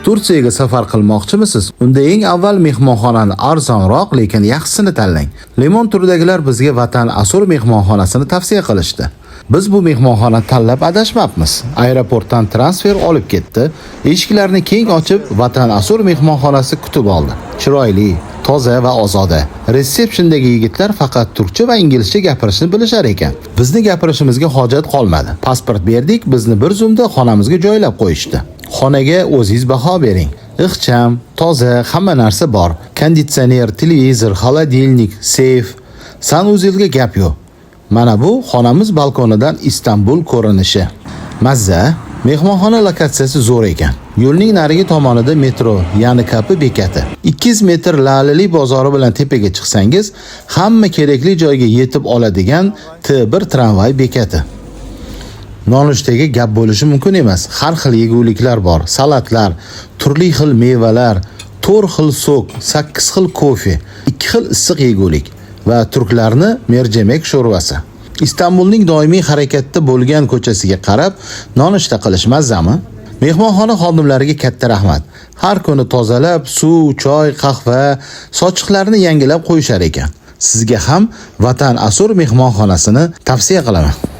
Turkiyaga safar qilmoqchimisiz? Unda eng avval mehmonxonani arzonroq, lekin yaxshisini tanlang. Limon turidagilar bizga Vatan Asur mehmonxonasini tavsiya qilishdi. Biz bu mehmonxonani tanlab adashmabmiz. Aeroportdan transfer olib ketdi. Eshiklarni keng ochib, Vatan Asur mehmonxonasi kutib oldi. Chiroyli, toza va ozoda. Resepsiyondagi yigitlar faqat turkcha va inglizcha gapirishni bilishar ekan. Bizni gapirishimizga hojat qolmadi. Pasport berdik, bizni bir zumda xonamizga joylab qo'yishdi. Xonaga o'zingiz baho bering. Ixcham, toza, hamma narsa bor. Konditsioner, televizor, холодильник, seyf. Санузел ga gap yo'q. Mana bu xonamiz balkonidan Istanbul ko'rinishi. Mazza. Mehmonxona lokatsiyasi zo'r ekan. Yo'lning narigi tomonida metro, ya'ni Kapı bekati. 200 metr Laleli bozori bilan tepaga chiqsangiz, hamma kerakli joyga yetib oladigan T1 tramvay bekati. Nonushtaga gap bo'lishi mumkin emas. Har xil yeguliklar bor, salatlar, turli xil mevalar, 4 xil сок, 8 xil kofe, 2 xil issiq yegulik va turklarni merjimek sho'rvasi. Istanbulning doimiy harakatda bo'lgan ko'chasiga qarab nonushta qilish mazzami? Mehmonxona xodimlariga katta rahmat. Har kuni tozalab, suv, choy, qahva, sochiqlarni yangilab qo'yishar ekan. Sizga ham Vatan Asur mehmonxonasini tavsiya qilaman.